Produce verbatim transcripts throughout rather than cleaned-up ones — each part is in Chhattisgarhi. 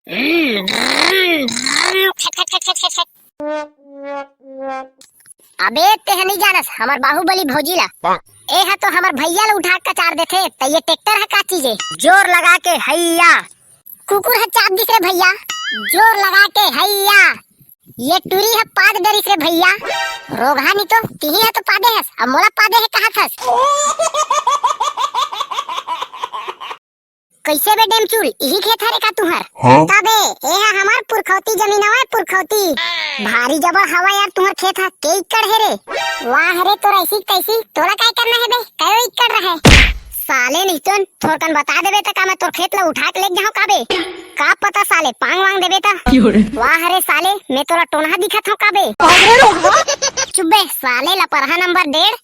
अबे तेह नहीं जानस हमर बाहुबली भौजी ला। ए हा तो हमर भैया ला उठा के कचार देथे, त ये ट्रैक्टर ह का चीज ए? जोर लगा के हैया। कुकुर ह चाप दिस रे भैया, जोर लगा के हैया। ये टूरी ह पाद डरिस रे भैया, रोगहा नी तो तिही ह तो पादे हस, अब मोला पादे हे कहत हस। कैसे बे डेमचुल, इही खेत हरे का तुहर? हाँ। तबे, ए हा हमर पुरखौती जमीन हवय, पुरखौती। भारी जबर हवा यार तुहर खेत ह, के एकड़ हे रे? वाह रे, तोर ऐसी तैसी, तोला काय करना हे बे? कयो एकड़ रहे? साले निस्तोन, थोरकन बता देबे त का मैं तोर खेत ला उठा के लेग जाहूं का बे? का पता साले, पांग वांग देबे त। क्यों रे? वाह रे साले, मैं तोला टोनहा दिखत हूं का बे? चुप बे साले, लपरहा नंबर डेढ़।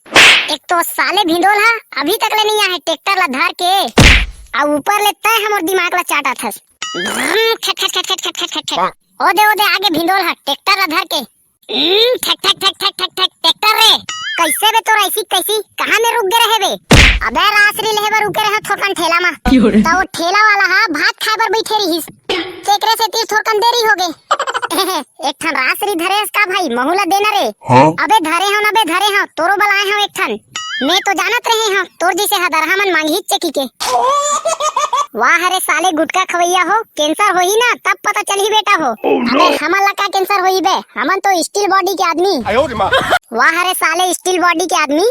एक तो साले भिंडोल हा अभी तक ले नहीं आहे ट्रैक्टर ला धर के, अउ ऊपर ले तय हमर दिमाग ला चाटत हस। ठक, ठक, ठक, ठक, ठक, ठक, ठक, ठक। ओ दे, ओ दे, आगे भिंडोल हा ट्रैक्टर ला धर के। हम्म, ठक, ठक, ठक, ठक, ठक, ठक, ट्रैक्टर रे। कैसे बे तोर ऐसी कैसी? कहाँ में रुक गए रहे बे? अबे रासरी लेहे बर रुके रहे थोकन ठेला मा। क्यों रे? त वो ठेला वाला हा भात खाए बर बैठे रहिस। तेकरे से तीर थोकन देरी हो गए। एक ठन रासरी धरे हस का भाई, महू ला देना रे। हाँ। अबे धरे हव ना बे, धरे हव, तोरो बर लाए हव एक ठन। मैं तो जानत रहे हव, तोर जैसे हदरहा मन मांगही चकी के। वाह रे साले गुटखा खवैया हो, कैंसर होही ना तब पता चलही बेटा हो। Oh, no। अबे हमन ला का कैंसर होही बे, हमन तो स्टील बॉडी के आदमी। आयो रे माँ। वाह रे साले स्टील बॉडी के आदमी,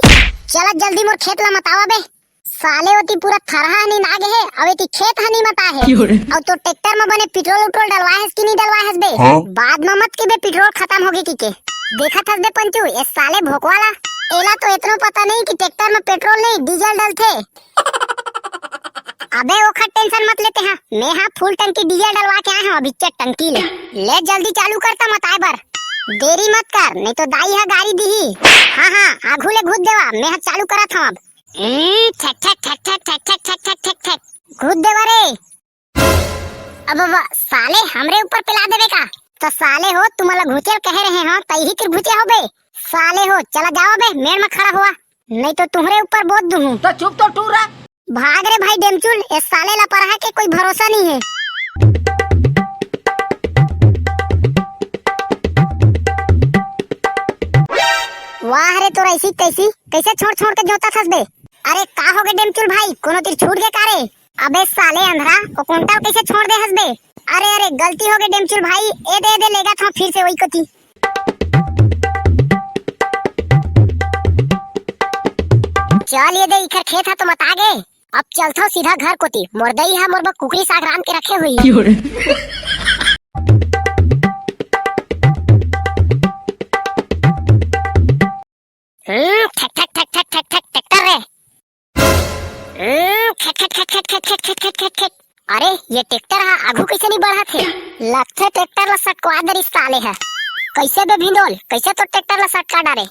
चलत जल्दी मोर खेत ला मतावा बे। साले ओती पूरा थरहा हनी नागे हे, अउ एती खेत हनी मता हे। क्यों रे? अउ तो ट्रैक्टर म बने पेट्रोल उट्रोल डलवाए हस कि नहीं डलवाए हस बे? हाँ। बाद म मत के बे पेट्रोल खत्म होगे कि के। देखत हस बे पंचू, ए साले भोकवा ला, एला तो एतनो पता नहीं कि ट्रैक्टर म पेट्रोल नहीं, डीजल डलथे। अबे ओखर टेंशन मत लेते हा, मैं हा फुल टंकी डीजल डलवा के आए हव, अभी चेक टंकी ले। ले जल्दी चालू करता मताए बर, देरी मत कर, नहीं तो दाई हा गारी दीही। हाँ हाँ, आघू ले घुस देवा, मैं हा चालू करत हव अब। हम्म, ठक, ठक, ठक, ठक। घुस देवा रे। अब, अब साले हमरे ऊपर पेला देबे का? त साले हो, तुमन ला घुचेल कहे रहे हव, त इही तिर घुचे होबे। साले हो, चला जावा बे, मेड़ म खड़ा होवा, नहीं तो तुहरे ऊपर बोत दूहूं। त चुप तो टूरा। भाग रे भाई डेमचुल, ए साले लपरहा के कोई भरोसा नहीं है। वाह रे, तोर ऐसी तैसी, कैसे छोड़ छोड़ के जोतत हस बे? अरे का होगे डेमचुल भाई, कोनो तीर छूट गे का रे? अबे साले अंधरा, ओ कुंटल कैसे छोड़ दे हस बे? अरे अरे, गलती होगे डेमचुल भाई, ए दे, ए दे, लेगत हव फिर से वही कोती। चल ये दे, इखर खेत ह तो मता गे। अब चलथव सीधा घर कोती, मोर दई ह मोर बर कुकरी साग रांध के रखे हुई। क्यों रे? हम्म, ठक, ठक, ठक, ठक, ठक, ठक, ट्रैक्टर रे। हम्म, ठक, ठक, ठक, ठक। अरे, ये ट्रैक्टर ह आघू कैसे नहीं बढ़त हे? लगथे ट्रैक्टर ला सटकवा दरिस साले ह। कैसे बे भिंडोल, कैसे तो ट्रैक्टर ला सटका डारे?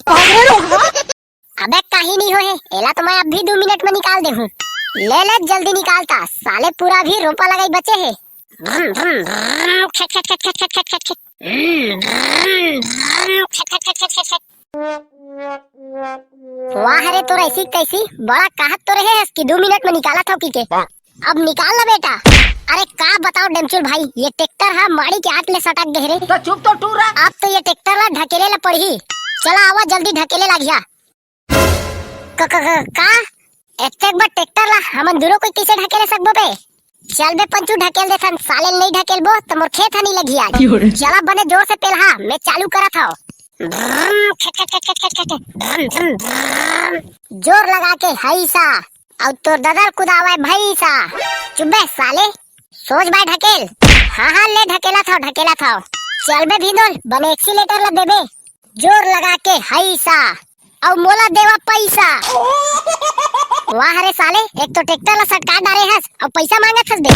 अबे काही नहीं होहे, एला तो मैं अभी दू मिनट में निकाल देहूं। ले ले जल्दी निकालता, साले पूरा भी रोपा लगाई बचे हे। भ्रम, भ्रम, भ्रम, खट, खट, खट। हम्म, भ्रम, भ्रम, खट, खट, खट। वाह रे, तोर ऐसी तैसी, बड़ा कहत तो रहे हस कि दू मिनट में निकालत हव कि के। अब निकाल ला बेटा। अरे का बताओ डेमचुल भाई, ये ट्रैक्टर ह माड़ी के आट ले सटक गे रे। तो चुप तो टूरा। अब तो ये ट्रैक्टर ला ढकेले ला पड़ही। चला आवा जल्दी ढकेले ला घिया। क-, क-, क-, का? एतेक बड़ ट्रैक्टर ला हमन दूनो कोई कैसे ढकेले सकबो बे? चल बे पंचू ढकेल देथन, साले ल नहीं ढकेलबो त मोर खेत ह नहीं लगही आज। क्यों रे? चला बने जोर से पेलहा, मैं चालू करत हव। भ्रम, खट, खट, खट। भ्रम, भ्रम, भ्रम। जोर लगा के हैसा। अउ तोर ददर कुदावय भैसा। चुप बे साले, सोच बाय ढकेल। हाँ, हाँ, ले ढकेलत हव, ढकेलत हव। चल बे भिंडोल, बने एक्सीलेटर ला देबे। जोर लगा के हैसा, अउ मोला देवा पैसा। वाह रे साले, एक तो ट्रैक्टर ला सटका डारे हस, अउ पैसा मांगत हस बे।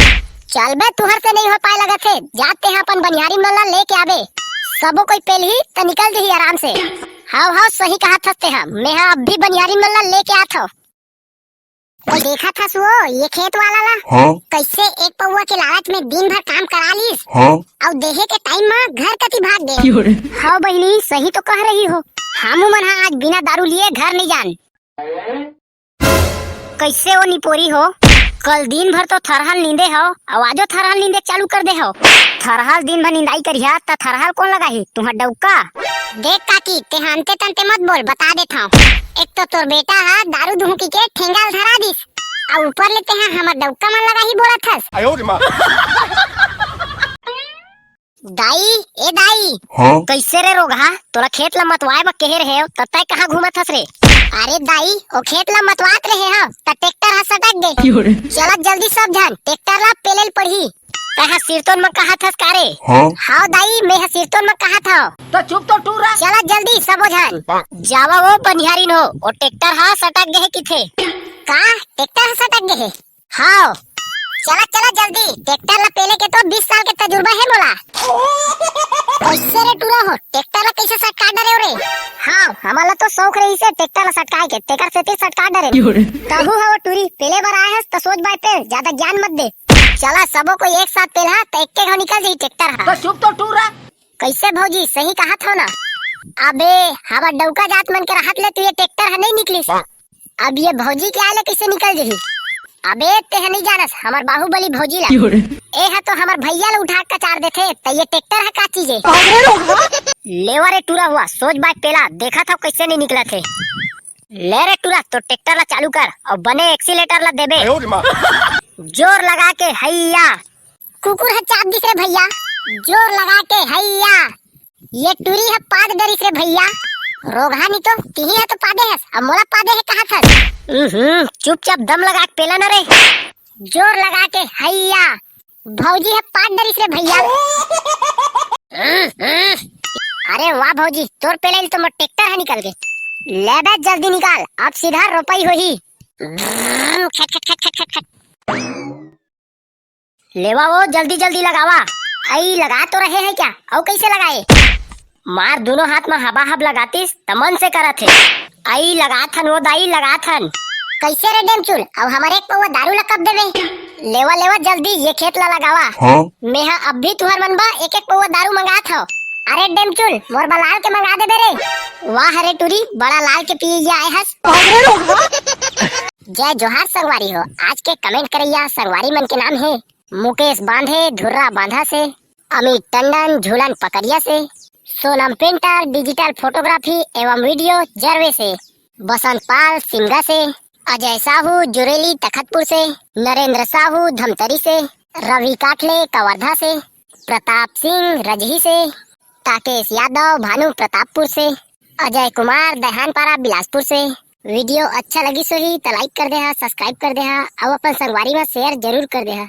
चल बे, तुहर से नहीं हो पाए लगत हे, जाते हैं अपन बनिहारी मन ला लेके आबे। सबो कोई पेलही त निकल जही आराम से। हव, हव, सही कहत हस ते ह, मैं ह अब भी बनिहारी मन ला लेके आत हव। ओ देखत हस वो, ये खेत वाला ला? हाँ। कैसे एक पौवा के लालच में दिन भर काम करा लिस? हाँ। अउ देहे के टाइम म घर कती भाग गे। क्यों रे? हव बहिनी, सही तो कह रही हो। हमू मन ह आज बिना दारू लिए घर नहीं जान। कैसे ओ निपोरी हो? कल दिन भर तो थरहा ल नींदे हव, अउ आजो थरहा ल नींदे चालू कर दे हव। थरहा ल दिन भर निंदाई करिहा, त थरहा ल कोन लगाही? तुंहर डउका। देख काकी, तेंहा अंते तंते मत बोल, बता देथंव। एक तो तोर बेटा ह दारू दुहुकी के ठेंगा ल धरा दिस, अउ ऊपर ले तेंहा हमर डउका मन लगाही बोलत हस। दाई, ए दाई। हाँ? कइसे रे रोगहा, तोला खेत ला मतवाए बर केहे रहेंव, त तैं कहाँ घूमत हस रे? अरे दाई, ओ खेत ला मतवात रहे हंव, त ट्रैक्टर ह सटक गे। चलत जल्दी सब झन, ट्रैक्टर ला पेले ल पड़ही। तैं ह सिरतोन म कहत हस का रे? हाँ? हव दाई, मैं ह सिरतोन म कहत हंव। त चुप तो टूरा। चलत जल्दी सबो झन। जावा वो बनिहारिन हो, ओ ट्रैक्टर ह सटक गे हे किथे। का? ट्रैक्टर ह सटक गे हे? हव। चला, चला जल्दी, ट्रैक्टर ला पेले के तो बीस साल के तजुर्बा हे मोला। कइसे रे टूरा हो, ट्रैक्टर ला कइसे सटका डरे हो रे? हव, हमन ला तो शौक रहिसे ट्रैक्टर ला सटकाए के, तेकर सेती सटका डरे। तहू हव टूरी, पेले बर आए हस त सोच बाय पेल, जादा ज्ञान मत दे। चला सबो कोई एक साथ पेलहा, त एक्के घांव निकल जाही ट्रैक्टर हा। त चुप तो टूरा। कइसे भौजी, सही कहत हव ना? अबे, हमर डउका जात मन के रहत ले तो ये ट्रैक्टर ह नइ निकलिस। अब ये भौजी के आए ले कइसे निकल जही? अबे, तेंह नइ जानस हमर बाहुबली भौजी ला। ए ह तो हमर भैया ला उठा के कचार देथे, त ये ट्रैक्टर ह का चीज ए? लेवा रे टूरा हुआ, सोच बाय पेला, देखत हव कइसे नइ निकलत हे। ले रे टूरा, तो ट्रैक्टर ला चालू कर अउ बने एक्सीलेटर ला देबे। जोर लगा के हैया। कुकुर ह चाप दिस रे भैया, जोर लगा के हैया। ये टूरी ह पाद डरिस रे भैया। रोगहा नी तो तिही ह तो पादे हस, अब मोला पादे हे कहत हस। हम्म, चुपचाप दम लगा के पेला न रे। जोर लगा के हैया। भौजी ह पाद डरिस रे भैया। अरे वाह भौजी, तोर पेले ले तो मोर ट्रैक्टर ह निकल गे। ले बे जल्दी निकाल, अब सीधा रोपाई होही। लेवा वो, जल्दी जल्दी लगावा। अई लगा तो रहे हैं क्या? अउ कइसे लगाए? मार दूनों हाथ म हबा हब लगातिस त मन से करत हे। अई लगाथन वो दाई, लगाथन। कइसे रे डेमचुल, अउ हमर एक पौवा दारू ला कब देबे? लेवा लेवा जल्दी ये खेत ला लगावा। हाँ? मेहा अब भी तुंहर मन बर एक एक पौवा दारू मंगात हव। अरे डेमचुल, मोर बर लाल के मंगा देबे रे। वाह रे टूरी, बड़ा लाल के पिए आए हस। जय जोहार संगवारी हो, आज के कमेंट करइया संगवारी मन के नाम हे मुकेश बांधे, धुर्रा बांधा से, अमित टंडन, झूलन पकरिया से, सोनम पेंटर, डिजिटल फोटोग्राफी एवं वीडियो जरवे से, बसंत पाल सिमगा से, अजय साहू जुरेली तखतपुर से, नरेंद्र साहू धमतरी से, रवि काठले कवर्धा से, प्रताप सिंह रजही से, ताकेश यादव भानु प्रतापपुर से, अजय कुमार दहानपारा बिलासपुर से। वीडियो अच्छा लगिस होही त लाइक कर देहा, सब्सक्राइब कर देहा अउ अपन संगवारी म शेयर जरूर कर देहा।